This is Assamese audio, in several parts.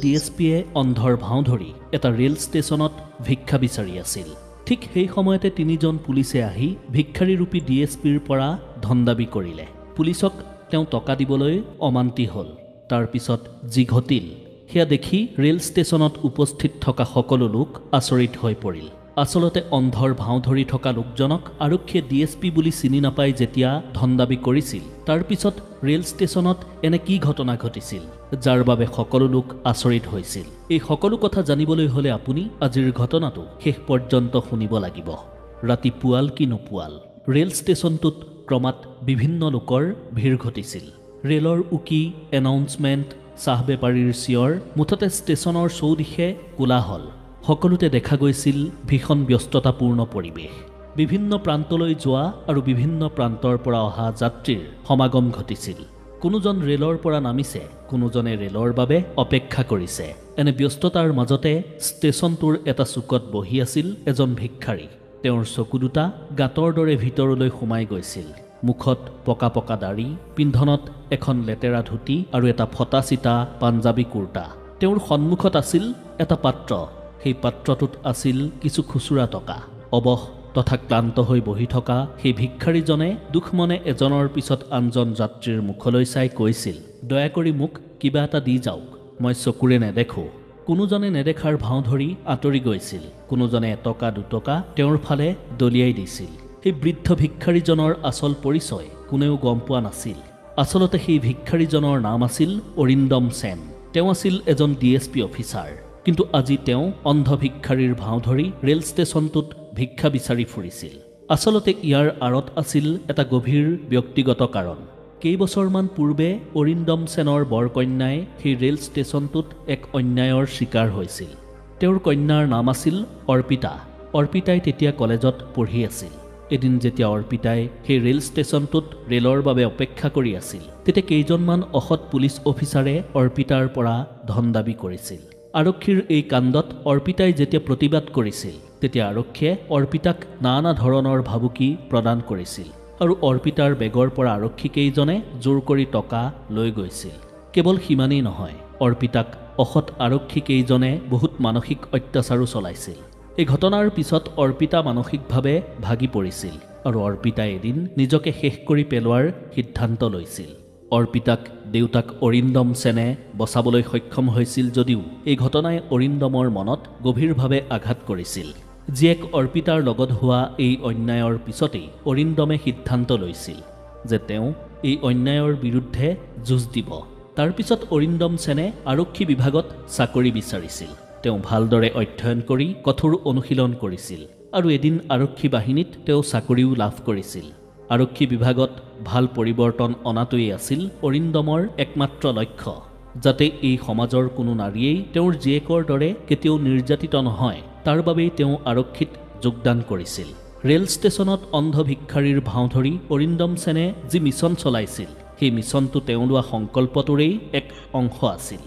ডি এছ পিয়ে অন্ধৰ ভাও ধৰি এটা ৰেল ষ্টেচনত ভিক্ষা বিচাৰি আছিল। ঠিক সেই সময়তে তিনিজন পুলিচে আহি ভিক্ষাৰীৰূপী ডি এছ পিৰ পৰা ধন দাবী কৰিলে। পুলিচক তেওঁ টকা দিবলৈ অমান্তি হ'ল। তাৰপিছত যি ঘটিল সেয়া দেখি ৰেল ষ্টেচনত উপস্থিত থকা সকলো লোক আচৰিত হৈ পৰিল। আচলতে অন্ধৰ ভাও ধৰি থকা লোকজনক আৰক্ষীয়ে ডি এছ পি বুলি চিনি নাপাই যেতিয়া ধন দাবী কৰিছিল, তাৰপিছত ৰেল ষ্টেচনত এনে কি ঘটনা ঘটিছিল যাৰ বাবে সকলো লোক আচৰিত হৈছিল, এই সকলো কথা জানিবলৈ হ'লে আপুনি আজিৰ ঘটনাটো শেষ পৰ্যন্ত শুনিব লাগিব। ৰাতি পুৱাল কি নোপোৱাল, ৰেল ষ্টেচনটোত ক্ৰমাৎ বিভিন্ন লোকৰ ভিৰ ঘটিছিল। ৰেলৰ উকি, এনাউন্সমেণ্ট, চাহ বেপাৰীৰ চিঞৰ, মুঠতে ষ্টেচনৰ চৌদিশে কোলাহল। সকলোতে দেখা গৈছিল ভীষণ ব্যস্ততাপূৰ্ণ পৰিৱেশ। বিভিন্ন প্ৰান্তলৈ যোৱা আৰু বিভিন্ন প্ৰান্তৰ পৰা অহা যাত্ৰীৰ সমাগম ঘটিছিল। কোনোজন ৰেলৰ পৰা নামিছে, কোনোজনে ৰেলৰ বাবে অপেক্ষা কৰিছে। এনে ব্যস্ততাৰ মাজতে ষ্টেচনটোৰ এটা চুকত বহি আছিল এজন ভিক্ষাৰী। তেওঁৰ চকু দুটা গাঁতৰ দৰে ভিতৰলৈ সোমাই গৈছিল। মুখত পকা পকা দাড়ি, পিন্ধনত এখন লেতেৰা ধুতি আৰু এটা ফটা চিটা পাঞ্জাবী কুৰ্তা। তেওঁৰ সন্মুখত আছিল এটা পাত্ৰ। সেই পাত্ৰটোত আছিল কিছু খুচুৰা টকা। অৱশ তথা ক্লান্ত হৈ বহি থকা সেই ভিক্ষাৰীজনে দুখমনে এজনৰ পিছত আনজন যাত্ৰীৰ মুখলৈ চাই কৈছিল, দয়া কৰি মোক কিবা এটা দি যাওক, মই চকুৰে নেদেখোঁ। কোনোজনে নেদেখাৰ ভাও ধৰি আঁতৰি গৈছিল, কোনোজনে এটকা দুটকা তেওঁৰ ফালে দলিয়াই দিছিল। সেই বৃদ্ধ ভিক্ষাৰীজনৰ আচল পৰিচয় কোনেও গম পোৱা নাছিল। আচলতে সেই ভিক্ষাৰীজনৰ নাম আছিল অৰিন্দম সেন। তেওঁ আছিল এজন ডি এছ পি অফিচাৰ। কিন্তু আজি তেওঁ অন্ধ ভিক্ষাৰীৰ ভাও ধৰি ৰেল ষ্টেচনটোত ভিক্ষা বিচাৰি ফুৰিছিল। আচলতে ইয়াৰ আঁৰত আছিল এটা গভীৰ ব্যক্তিগত কাৰণ। কেইবছৰমান পূৰ্বে অৰিন্দম সেনৰ বৰকন্যাই সেই ৰেল ষ্টেচনটোত এক অন্যায়ৰ চিকাৰ হৈছিল। তেওঁৰ কন্যাৰ নাম আছিল অৰ্পিতা। অৰ্পিতাই তেতিয়া কলেজত পঢ়ি আছিল। এদিন যেতিয়া অৰ্পিতাই সেই ৰেল ষ্টেচনটোত ৰেলৰ বাবে অপেক্ষা কৰি আছিল, তেতিয়া কেইজনমান অসৎ পুলিচ অফিচাৰে অৰ্পিতাৰ পৰা ধন দাবী কৰিছিল। আৰক্ষীৰ এই কাণ্ডত অৰ্পিতাই যেতিয়া প্ৰতিবাদ কৰিছিল, তেতিয়া আৰক্ষীয়ে অৰ্পিতাক নানা ধৰণৰ ভাবুকি প্ৰদান কৰিছিল আৰু অৰ্পিতাৰ বেগৰ পৰা আৰক্ষীকেইজনে জোৰ কৰি টকা লৈ গৈছিল। কেৱল সিমানেই নহয়, অৰ্পিতাক অসৎ আৰক্ষীকেইজনে বহুত মানসিক অত্যাচাৰো চলাইছিল। এই ঘটনাৰ পিছত অৰ্পিতা মানসিকভাৱে ভাগি পৰিছিল আৰু অৰ্পিতাই এদিন নিজকে শেষ কৰি পেলোৱাৰ সিদ্ধান্ত লৈছিল। অৰ্পিতাক দেউতাক অৰিন্দম সেনে বচাবলৈ সক্ষম হৈছিল যদিও এই ঘটনাই অৰিন্দমৰ মনত গভীৰভাৱে আঘাত কৰিছিল। জীয়েক অৰ্পিতাৰ লগত হোৱা এই অন্যায়ৰ পিছতেই অৰিন্দমে সিদ্ধান্ত লৈছিল যে তেওঁ এই অন্যায়ৰ বিৰুদ্ধে যুঁজ দিব। তাৰপিছত অৰিন্দম সেনে আৰক্ষী বিভাগত চাকৰি বিচাৰিছিল। তেওঁ ভালদৰে অধ্যয়ন কৰি কঠোৰ অনুশীলন কৰিছিল আৰু এদিন আৰক্ষী বাহিনীত তেওঁ চাকৰিও লাভ কৰিছিল। আৰক্ষী বিভাগত ভাল পৰিৱৰ্তন অনাটোৱেই আছিল অৰিন্দমৰ একমাত্ৰ লক্ষ্য, যাতে এই সমাজৰ কোনো নাৰীয়েই তেওঁৰ জীয়েকৰ দৰে কেতিয়াও নিৰ্যাতিত নহয়, তাৰ বাবেই তেওঁ আৰক্ষীত যোগদান কৰিছিল। ৰেল ষ্টেচনত অন্ধ ভিক্ষাৰীৰ ভাও ধৰি অৰিন্দম সেনে যি মিছন চলাইছিল, সেই মিছনটো তেওঁ লোৱা সংকল্পটোৰেই এক অংশ আছিল।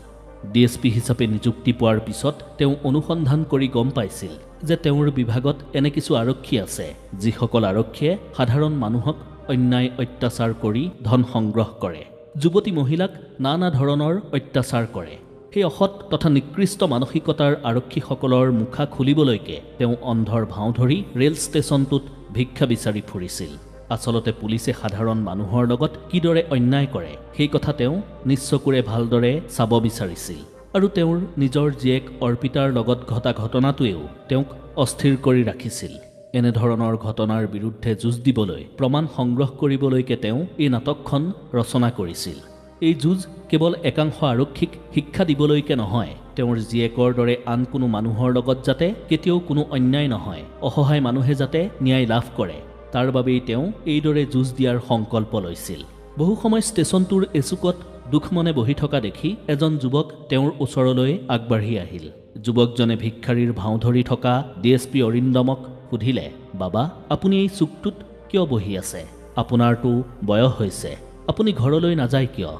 ডি এছ পি হিচাপে নিযুক্তি পোৱাৰ পিছত তেওঁ অনুসন্ধান কৰি গম পাইছিল যে তেওঁৰ বিভাগত এনে কিছু আৰক্ষী আছে, যিসকল আৰক্ষীয়ে সাধাৰণ মানুহক অন্যায় অত্যাচাৰ কৰি ধন সংগ্ৰহ কৰে, যুৱতী মহিলাক নানা ধৰণৰ অত্যাচাৰ কৰে। সেই অসৎ তথা নিকৃষ্ট মানসিকতাৰ আৰক্ষীসকলৰ মুখা খুলিবলৈকে তেওঁ অন্ধৰ ভাও ধৰি ৰেল ষ্টেচনটোত ভিক্ষা বিচাৰি ফুৰিছিল। আচলতে পুলিচে সাধাৰণ মানুহৰ লগত কিদৰে অন্যায় কৰে সেই কথা তেওঁ নিজ চকুৰে ভালদৰে চাব বিচাৰিছিল আৰু তেওঁৰ নিজৰ জীয়েক অৰ্পিতাৰ লগত ঘটা ঘটনাটোৱেও তেওঁক অস্থিৰ কৰি ৰাখিছিল। এনেধৰণৰ ঘটনাৰ বিৰুদ্ধে যুঁজ দিবলৈ প্ৰমাণ সংগ্ৰহ কৰিবলৈকে তেওঁ এই নাটকখন ৰচনা কৰিছিল। এই যুঁজ কেৱল একাংশ আৰক্ষীক শিক্ষা দিবলৈকে নহয়, তেওঁৰ জীয়েকৰ দৰে আন কোনো মানুহৰ লগত যাতে কেতিয়াও কোনো অন্যায় নহয়, অসহায় মানুহে যাতে ন্যায় লাভ কৰে, তাৰ বাবেই তেওঁ এইদৰে যুঁজ দিয়াৰ সংকল্প লৈছিল। বহু সময় ষ্টেচনটোৰ এচুকত দুখমনে বহি থকা দেখি এজন যুৱক তেওঁৰ ওচৰলৈ আগবাঢ়ি আহিল। যুৱকজনে ভিক্ষাৰীৰ ভাও ধৰি থকা ডি এছ পি অৰিন্দমক সুধিলে, বাবা, আপুনি এই চুকটোত কিয় বহি আছে? আপোনাৰতো বয়স হৈছে, আপুনি ঘৰলৈ নাযায় কিয়?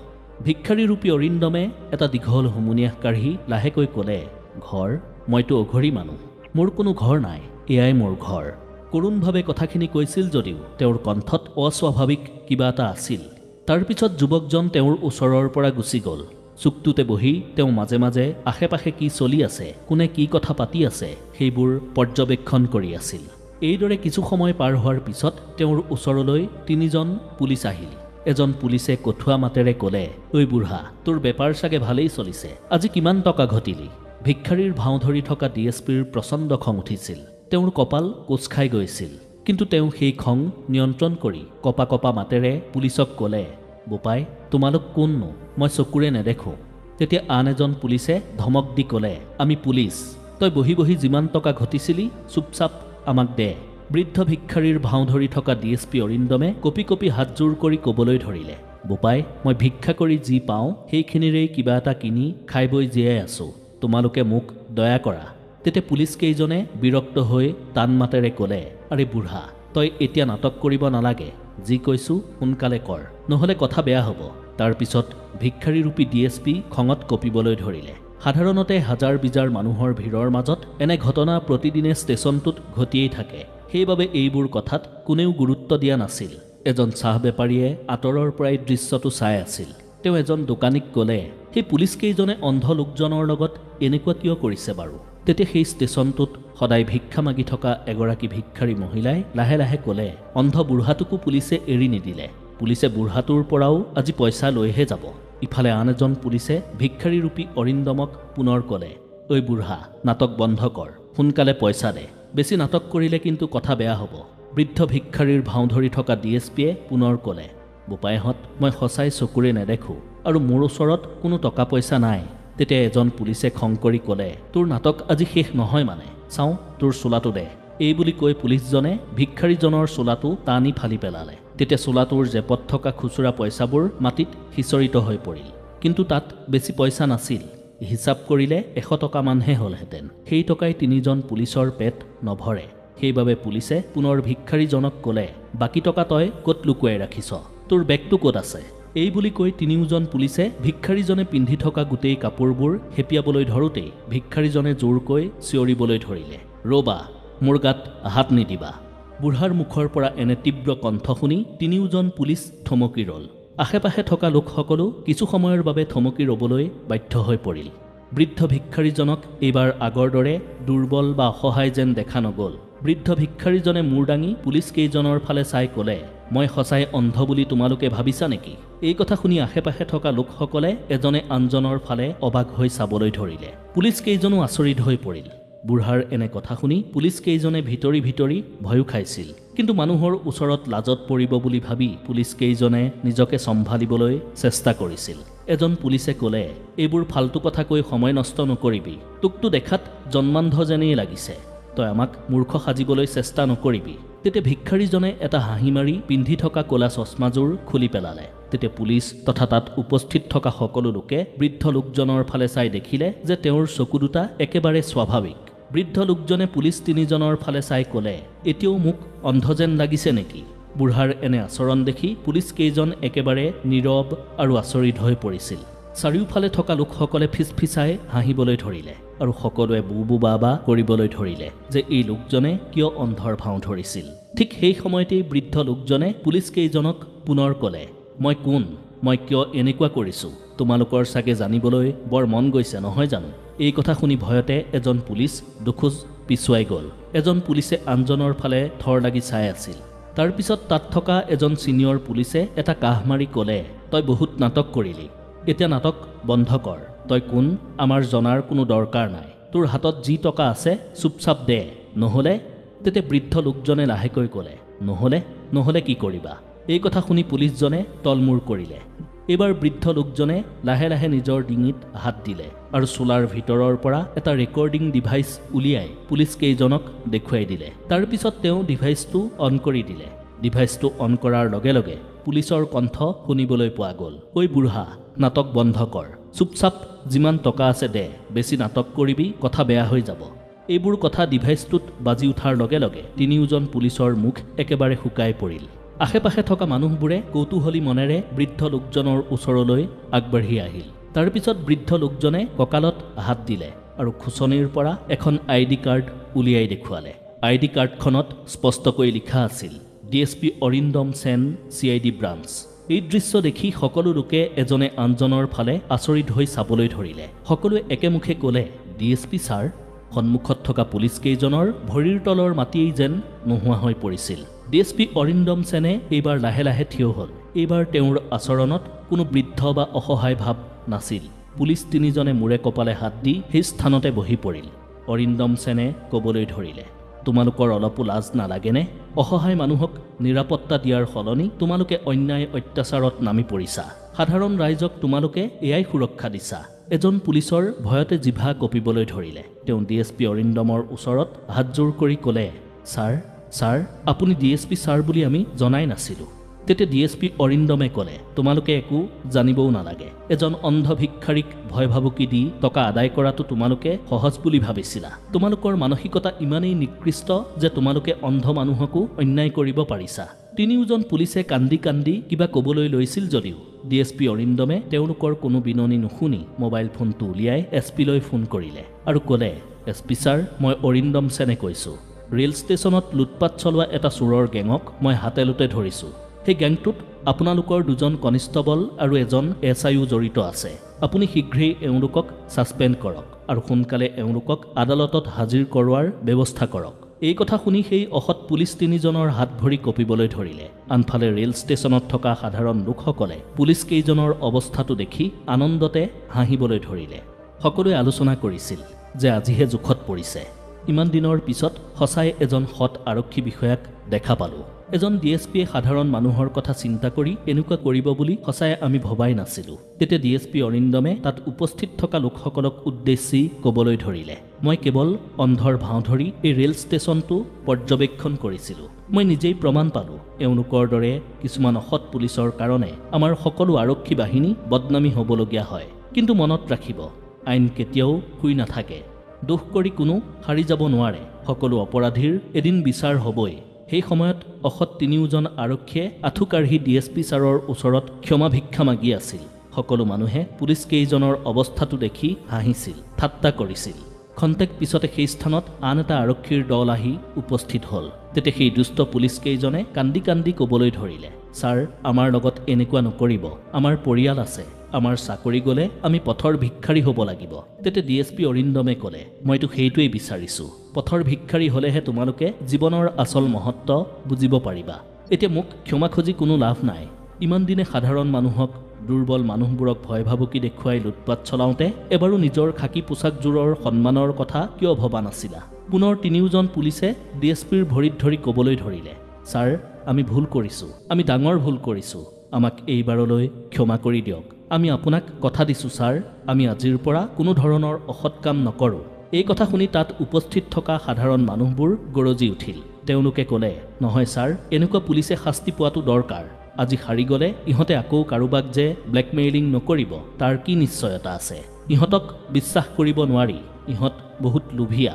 ভিক্ষাৰীৰূপী অৰিন্দমে এটা দীঘল হুমুনিয়াহ কাঢ়ি লাহেকৈ ক'লে, ঘৰ? মইতো অঘৰী মানুহ, মোৰ কোনো ঘৰ নাই, এয়াই মোৰ ঘৰ। কৰুণভাৱে কথাখিনি কৈছিল যদিও তেওঁৰ কণ্ঠত অস্বাভাৱিক কিবা এটা আছিল। তাৰপিছত যুৱকজন তেওঁৰ ওচৰৰ পৰা গুচি গ'ল। চুকটোতে বহি তেওঁ মাজে মাজে আশে পাশে কি চলি আছে, কোনে কি কথা পাতি আছে সেইবোৰ পৰ্যবেক্ষণ কৰি আছিল। এইদৰে কিছু সময় পাৰ হোৱাৰ পিছত তেওঁৰ ওচৰলৈ তিনিজন পুলিচ আহিল। এজন পুলিচে কঠুৱা মাতেৰে ক'লে, ঐ বুঢ়া, তোৰ বেপাৰ চাগে ভালেই চলিছে, আজি কিমান টকা ঘটিলি? ভিক্ষাৰীৰ ভাওঁ ধৰি থকা ডি এছ পিৰ প্ৰচণ্ড খং উঠিছিল। তেওঁৰ কপাল কোচ খাই গৈছিল। কিন্তু তেওঁ সেই খং নিয়ন্ত্ৰণ কৰি কপা কপা মাতেৰে পুলিচক ক'লে, বোপাই, তোমালোক কোননো? মই চকুৰে নেদেখোঁ। তেতিয়া আন এজন পুলিচে ধমক দি ক'লে, আমি পুলিচ, তই বহি বহি যিমান টকা ঘটিছিলি চুপচাপ আমাক দে। বৃদ্ধ ভিক্ষাৰীৰ ভাওঁ ধৰি থকা ডি এছ পি অৰিন্দমে কঁপি কঁপি হাতযোৰ কৰি ক'বলৈ ধৰিলে, বোপাই, মই ভিক্ষা কৰি যি পাওঁ সেইখিনিৰেই কিবা এটা কিনি খাই বৈ জীয়াই আছোঁ, তোমালোকে মোক দয়া কৰা। তেতিয়া পুলিচকেইজনে বিৰক্ত হৈ টান মাতেৰে ক'লে, আৰে বুঢ়া, তই এতিয়া নাটক কৰিব নালাগে, যি কৈছোঁ সোনকালে কৰ, নহ'লে কথা বেয়া হ'ব। তাৰপিছত ভিক্ষাৰীৰূপী ডি এছ পি খঙত কঁপিবলৈ ধৰিলে। সাধাৰণতে হাজাৰ বিজাৰ মানুহৰ ভিৰৰ মাজত এনে ঘটনা প্ৰতিদিনে ষ্টেচনটোত ঘটিয়েই থাকে। সেইবাবে এইবোৰ কথাত কোনেও গুৰুত্ব দিয়া নাছিল। এজন চাহ বেপাৰীয়ে আঁতৰৰ পৰাই দৃশ্যটো চাই আছিল। তেওঁ এজন দোকানীক ক'লে, সেই পুলিচকেইজনে অন্ধ লোকজনৰ লগত এনেকুৱা কিয় কৰিছে বাৰু? তেতিয়া সেই ষ্টেচনটোত সদায় ভিক্ষা মাগি থকা এগৰাকী ভিক্ষাৰী মহিলাই লাহে লাহে ক'লে, অন্ধ বুঢ়াটোকো পুলিচে এৰি নিদিলে, পুলিচে বুঢ়াটোৰ পৰাও আজি পইচা লৈহে যাব। ইফালে আন এজন পুলিচে ভিক্ষাৰীৰূপী অৰিন্দমক পুনৰ ক'লে, ঐ বুঢ়া, নাটক বন্ধ কৰ, সোনকালে পইচা দে, বেছি নাটক কৰিলে কিন্তু কথা বেয়া হ'ব। বৃদ্ধ ভিক্ষাৰীৰ ভাওঁ ধৰি থকা ডি এছ পিয়ে পুনৰ ক'লে, বোপাইহঁত, মই সঁচাই চকুৰে নেদেখোঁ আৰু মোৰ ওচৰত কোনো টকা পইচা নাই। তেতিয়া এজন পুলিচে খং কৰি ক'লে, তোৰ নাটক আজি শেষ নহয় মানে, চাওঁ তোৰ চোলাটো দে। এই বুলি কৈ পুলিচজনে ভিক্ষাৰীজনৰ চোলাটো টানি ফালি পেলালে। তেতিয়া চোলাটোৰ জেপত থকা খুচুৰা পইচাবোৰ মাটিত সিঁচৰিত হৈ পৰিল। কিন্তু তাত বেছি পইচা নাছিল, হিচাপ কৰিলে 100 টকামানহে হ'লহেঁতেন। সেই টকাই তিনিজন পুলিচৰ পেট নভৰে। সেইবাবে পুলিচে পুনৰ ভিক্ষাৰীজনক ক'লে, বাকী টকা তই ক'ত লুকুৱাই ৰাখিছ? তোৰ বেগটো ক'ত আছে? এই বুলি কৈ তিনিওজন পুলিচে ভিক্ষাৰীজনে পিন্ধি থকা গোটেই কাপোৰবোৰ হেপিয়াবলৈ ধৰোঁতেই ভিক্ষাৰীজনে জোৰকৈ চিঞৰিবলৈ ধৰিলে, ৰ'বা, মোৰ গাত হাত নিদিবা। বুঢ়াৰ মুখৰ পৰা এনে তীব্ৰ কণ্ঠ শুনি তিনিওজন পুলিচ থমকি ৰ'ল। আশে পাশে থকা লোকসকলো কিছু সময়ৰ বাবে থমকি ৰ'বলৈ বাধ্য হৈ পৰিল। বৃদ্ধ ভিক্ষাৰীজনক এইবাৰ আগৰ দৰে দুৰ্বল বা অসহায় যেন দেখা নগ'ল। বৃদ্ধ ভিক্ষাৰীজনে মূৰ দাঙি পুলিচকেইজনৰ ফালে চাই ক'লে, মই সঁচাই অন্ধ বুলি তোমালোকে ভাবিছা নেকি? এই কথা শুনি আশে পাশে থকা লোকসকলে এজনে আনজনৰ ফালে অবাক হৈ চাবলৈ ধৰিলে। পুলিচকেইজনো আচৰিত হৈ পৰিল। বুঢ়াৰ এনে কথা শুনি পুলিচকেইজনে ভিতৰি ভিতৰি ভয়ো খাইছিল। কিন্তু মানুহৰ ওচৰত লাজত পৰিব বুলি ভাবি পুলিচকেইজনে নিজকে চম্ভালিবলৈ চেষ্টা কৰিছিল। এজন পুলিচে ক'লে, এইবোৰ ফাল্টু কথা কৈ সময় নষ্ট নকৰিবি, তোকতো দেখাত জন্মান্ধ যেনেই লাগিছে, তই আমাক মূৰ্খ সাজিবলৈ চেষ্টা নকৰিবি। তেতিয়া ভিক্ষাৰীজনে এটা হাঁহি মাৰি পিন্ধি থকা ক'লা চশমাযোৰ খুলি পেলালে। তেতিয়া পুলিচ তথা তাত উপস্থিত থকা সকলো লোকে বৃদ্ধ লোকজনৰ ফালে চাই দেখিলে যে তেওঁৰ চকু দুটা একেবাৰে স্বাভাৱিক। বৃদ্ধ লোকজনে পুলিচ তিনিজনৰ ফালে চাই ক'লে, এতিয়াও মোক অন্ধ যেন লাগিছে নেকি? বুঢ়াৰ এনে আচৰণ দেখি পুলিচকেইজন একেবাৰে নীৰৱ আৰু আচৰিত হৈ পৰিছিল। চাৰিওফালে থকা লোকসকলে ফিচফিচাই হাঁহিবলৈ ধৰিলে আৰু সকলোৱে বু বু বা বা কৰিবলৈ ধৰিলে যে এই লোকজনে কিয় অন্ধৰ ভাওঁ ধৰিছিল। ঠিক সেই সময়তেই বৃদ্ধ লোকজনে পুলিচকেইজনক পুনৰ ক'লে, মই কোন, মই কিয় এনেকুৱা কৰিছোঁ, তোমালোকৰ চাগে জানিবলৈ বৰ মন গৈছে নহয় জানো? এই কথা শুনি ভয়তে এজন পুলিচ দুখোজ পিছুৱাই গ'ল। এজন পুলিচে আনজনৰ ফালে থৰ লাগি চাই আছিল। তাৰপিছত তাত থকা এজন ছিনিয়ৰ পুলিচে এটা কাহ মাৰি ক'লে, তই বহুত নাটক কৰিলি, এতিয়া নাটক বন্ধ কৰ। তই কোন আমাৰ জনাৰ কোনো দৰকাৰ নাই, তোৰ হাতত যি টকা আছে চুপচাপ দে, নহ'লে। তেতিয়া বৃদ্ধ লোকজনে লাহেকৈ ক'লে, নহ'লে নহ'লে কি কৰিবা? এই কথা শুনি পুলিচজনে তলমূৰ কৰিলে। এইবাৰ বৃদ্ধ লোকজনে লাহে লাহে নিজৰ ডিঙিত হাত দিলে আৰু চোলাৰ ভিতৰৰ পৰা এটা ৰেকৰ্ডিং ডিভাইচ উলিয়াই পুলিচকেইজনক দেখুৱাই দিলে। তাৰপিছত তেওঁ ডিভাইচটো অন কৰি দিলে। ডিভাইচটো অন কৰাৰ লগে লগে পুলিচৰ কণ্ঠ শুনিবলৈ পোৱা গ'ল, ঐ বুঢ়া, নাটক বন্ধ কৰ, চুপচাপ যিমান টকা আছে দে, বেছি নাটক কৰিবি কথা বেয়া হৈ যাব। এইবোৰ কথা ডিভাইচটোত বাজি উঠাৰ লগে লগে তিনিওজন পুলিচৰ মুখ একেবাৰে শুকাই পৰিল। আশে পাশে থকা মানুহবোৰে কৌতূহলী মনেৰে বৃদ্ধ লোকজনৰ ওচৰলৈ আগবাঢ়ি আহিল। তাৰপিছত বৃদ্ধ লোকজনে কঁকালত হাত দিলে আৰু খোচনিৰ পৰা এখন আই ডি কাৰ্ড উলিয়াই দেখুৱালে। আই ডি কাৰ্ডখনত স্পষ্টকৈ লিখা আছিল, D S P Arindam Sen, C I D branch. এই দৃশ্য দেখি সকলো লোকে এজনে আনজনৰ ফালে আচৰিত হৈ চাবলৈ ধৰিলে। সকলোৱে একেমুখে ক'লে, ডি এছ পি ছাৰ? সন্মুখত থকা পুলিচকেইজনৰ ভৰিৰ তলৰ মাটিয়েই যেন নোহোৱা হৈ পৰিছিল। ডি এছ পি অৰিন্দম সেনে এইবাৰ লাহে লাহে থিয় হ'ল। এইবাৰ তেওঁৰ আচৰণত কোনো বৃদ্ধ বা অসহায় ভাৱ নাছিল। পুলিচ তিনিজনে মূৰে কপালে হাত দি সেই স্থানতে বহি পৰিল। অৰিন্দম সেনে ক'বলৈ ধৰিলে, তোমালোকৰ অলপো লাজ নালাগেনে? অসহায় মানুহক নিৰাপত্তা দিয়াৰ সলনি তোমালোকে অন্যায় অত্যাচাৰত নামি পৰিছা। সাধাৰণ ৰাইজক তোমালোকে এয়াই সুৰক্ষা দিছা। এজন পুলিচৰ ভয়তে জিভা কঁপিবলৈ ধৰিলে। তেওঁ ডি এছ পি অৰিন্দমৰ ওচৰত হাতযোৰ কৰি ক'লে, ছাৰ ছাৰ, আপুনি ডি এছ পি ছাৰ বুলি আমি জনাই নাছিলোঁ। তেতিয়া ডি এছ পি অৰিন্দমে ক'লে, তোমালোকে একো জানিবও নালাগে। এজন অন্ধ ভিক্ষাৰীক ভয় ভাবুকি দি টকা আদায় কৰাটো তোমালোকে সহজ বুলি ভাবিছিলা। তোমালোকৰ মানসিকতা ইমানেই নিকৃষ্ট যে তোমালোকে অন্ধ মানুহকো অন্যায় কৰিব পাৰিছা। তিনিওজন পুলিচে কান্দি কান্দি কিবা ক'বলৈ লৈছিল যদিও ডি এছ পি অৰিন্দমে তেওঁলোকৰ কোনো বিননি নুশুনি মোবাইল ফোনটো উলিয়াই এছ পিলৈ ফোন কৰিলে আৰু ক'লে, এছ পি ছাৰ, মই অৰিন্দম সেনে কৈছোঁ। ৰেল ষ্টেচনত লুটপাত চলোৱা এটা চোৰৰ গেঙক মই হাতে লোতে ধৰিছোঁ। সেই গেংটোত আপোনালোকৰ দুজন কনিষ্টবল আৰু এজন এছ আইও জড়িত আছে। আপুনি শীঘ্ৰেই এওঁলোকক ছাছপেণ্ড কৰক আৰু সোনকালে এওঁলোকক আদালতত হাজিৰ কৰোৱাৰ ব্যৱস্থা কৰক। এই কথা শুনি সেই অসৎ পুলিচ তিনিজনৰ হাত ভৰি কঁপিবলৈ ধৰিলে। আনফালে ৰেল ষ্টেচনত থকা সাধাৰণ লোকসকলে পুলিচকেইজনৰ অৱস্থাটো দেখি আনন্দতে হাঁহিবলৈ ধৰিলে। সকলোৱে আলোচনা কৰিছিল যে আজিহে জোখত পৰিছে। ইমান দিনৰ পিছত সঁচাই এজন সৎ আৰক্ষী বিষয়াক দেখা পালোঁ। এজন ডি এছ পিয়ে সাধাৰণ মানুহৰ কথা চিন্তা কৰি এনেকুৱা কৰিব বুলি সঁচাই আমি ভবাই নাছিলোঁ। তেতিয়া ডি এছ পি অৰিন্দমে তাত উপস্থিত থকা লোকসকলক উদ্দেশ্যি ক'বলৈ ধৰিলে, মই কেৱল অন্ধৰ ভাওঁ ধৰি এই ৰেল ষ্টেচনটো পৰ্যবেক্ষণ কৰিছিলোঁ। মই নিজেই প্ৰমাণ পালোঁ এওঁলোকৰ দৰে কিছুমান অসৎ পুলিচৰ কাৰণে আমাৰ সকলো আৰক্ষী বাহিনী বদনামী হ'বলগীয়া হয়। কিন্তু মনত ৰাখিব, আইন কেতিয়াও শুই নাথাকে। দোষ কৰি কোনো সাৰি যাব নোৱাৰে। সকলো অপৰাধীৰ এদিন বিচাৰ হ'বই। সেই সময়ত অসৎ তিনিওজন আৰক্ষীয়ে আঁঠুকাঢ়ি ডি এছ পি ছাৰৰ ওচৰত ক্ষমা ভিক্ষা মাগি আছিল। সকলো মানুহে পুলিচকেইজনৰ অৱস্থাটো দেখি হাঁহিছিল, ঠাট্টা কৰিছিল। খন্তেক পিছতে সেই স্থানত আন এটা আৰক্ষীৰ দল আহি উপস্থিত হ'ল। তেতিয়া সেই দুষ্ট পুলিচকেইজনে কান্দি কান্দি ক'বলৈ ধৰিলে, ছাৰ, আমাৰ লগত এনেকুৱা নকৰিব। আমাৰ পৰিয়াল আছে। আমাৰ চাকৰি গ'লে আমি পথৰ ভিক্ষাৰী হ'ব লাগিব। তেতিয়া ডি এছ পি অৰিন্দমে ক'লে, মইতো সেইটোৱেই বিচাৰিছোঁ। পথৰ ভিক্ষাৰী হ'লেহে তোমালোকে জীৱনৰ আচল মহত্ব বুজিব পাৰিবা। এতিয়া মোক ক্ষমা খুজি কোনো লাভ নাই। ইমান দিনে সাধাৰণ মানুহক, দুৰ্বল মানুহবোৰক ভয় ভাবুকি দেখুৱাই লুটপাত চলাওঁতে এবাৰো নিজৰ খাকী পোছাকযোৰৰ সন্মানৰ কথা কিয় ভবা নাছিলা? পুনৰ তিনিওজন পুলিচে ডি এছ পিৰ ভৰিত ধৰি ক'বলৈ ধৰিলে, ছাৰ, আমি ভুল কৰিছোঁ। আমি ডাঙৰ ভুল কৰিছোঁ। আমাক এইবাৰলৈ ক্ষমা কৰি দিয়ক। আমি আপোনাক কথা দিছোঁ ছাৰ, আমি আজিৰ পৰা কোনো ধৰণৰ অসৎ কাম নকৰোঁ। এই কথা শুনি তাত উপস্থিত থকা সাধাৰণ মানুহবোৰ গৰজি উঠিল। তেওঁলোকে ক'লে, নহয় ছাৰ, এনেকুৱা পুলিচে শাস্তি পোৱাটো দৰকাৰ। আজি সাৰি গ'লে ইহঁতে আকৌ কাৰোবাক যে ব্লেকমেইলিং নকৰিব তাৰ কি নিশ্চয়তা আছে? ইহঁতক বিশ্বাস কৰিব নোৱাৰি। ইহঁত বহুত লোভীয়া।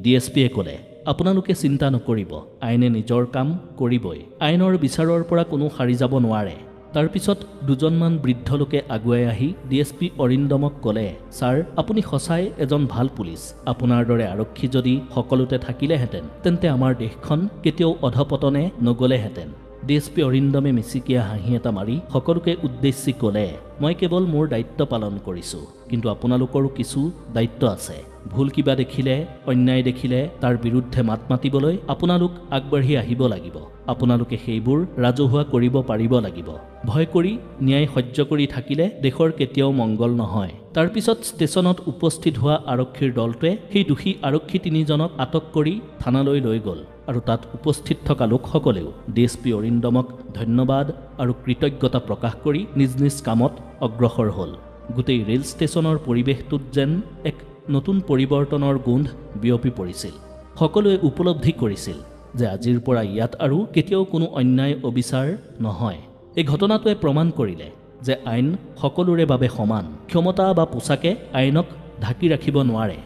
ডি এছ পিয়ে ক'লে, আপোনালোকে চিন্তা নকৰিব। আইনে নিজৰ কাম কৰিবই। আইনৰ বিচাৰৰ পৰা কোনো সাৰি যাব নোৱাৰে। তাৰপিছত দুজনমান বৃদ্ধ লোকে আগুৱাই আহি ডি এছ পি অৰিন্দমক ক'লে, ছাৰ, আপুনি সঁচাই এজন ভাল পুলিচ। আপোনাৰ দৰে আৰক্ষী যদি সকলোতে থাকিলেহেঁতেন তেন্তে আমাৰ দেশখন কেতিয়াও অধপতনে নগ'লেহেঁতেন। ডি এছ পি অৰিন্দমে মিচিকীয়া হাঁহি এটা মাৰি সকলোকে উদ্দেশ্যি ক'লে, মই কেৱল মোৰ দায়িত্ব পালন কৰিছোঁ, কিন্তু আপোনালোকৰো কিছু দায়িত্ব আছে। ভুল কিবা দেখিলে, অন্যায় দেখিলে তাৰ বিৰুদ্ধে মাত মাতিবলৈ আপোনালোক আগবাঢ়ি আহিব লাগিব। আপোনালোকে সেইবোৰ ৰাজহুৱা কৰিব পাৰিব লাগিব। ভয় কৰি ন্যায় সহ্য কৰি থাকিলে দেশৰ কেতিয়াও মংগল নহয়। তাৰপিছত ষ্টেচনত উপস্থিত হোৱা আৰক্ষীৰ দলটোৱে সেই দোষী আৰক্ষী তিনিজনক আটক কৰি থানালৈ লৈ গ'ল আৰু তাত উপস্থিত থকা লোকসকলেও ডি এছ পি অৰিন্দমক ধন্যবাদ আৰু কৃতজ্ঞতা প্ৰকাশ কৰি নিজ নিজ কামত অগ্ৰসৰ হ'ল। গোটেই ৰেল ষ্টেচনৰ পৰিৱেশটোত যেন এক নতুন পৰিৱৰ্তনৰ গোন্ধ বিয়পি পৰিছিল। সকলোৱে উপলব্ধি কৰিছিল যে আজিৰ পৰা ইয়াত আৰু কেতিয়াও কোনো অন্যায় অবিচাৰ নহয়। এই ঘটনাটোৱে প্ৰমাণ কৰিলে যে আইন সকলোৰে বাবে সমান। ক্ষমতা বা পোছাকে আইনক ঢাকি ৰাখিব নোৱাৰে।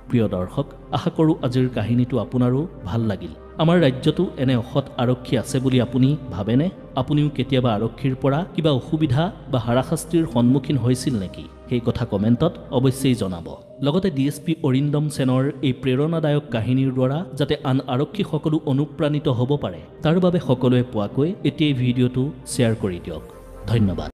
প্ৰিয় দৰ্শক, আশা কৰোঁ আজিৰ কাহিনীটো আপোনাৰো ভাল লাগিল। আমাৰ ৰাজ্যতো এনে অসৎ আৰক্ষী আছে বুলি আপুনি ভাবেনে? আপুনিও কেতিয়াবা আৰক্ষীৰ পৰা কিবা অসুবিধা বা হাৰাশাস্তিৰ সন্মুখীন হৈছিল নেকি? সেই কথা কমেণ্টত অৱশ্যেই জনাব। লগতে ডি এছ পি অৰিন্দম সেনৰ এই প্ৰেৰণাদায়ক কাহিনীৰ দ্বাৰা যাতে আন আৰক্ষীসকলো অনুপ্ৰাণিত হ'ব পাৰে তাৰ বাবে সকলোৱে পোৱাকৈ এতিয়াই ভিডিঅ'টো শ্বেয়াৰ কৰি দিয়ক। ধন্যবাদ।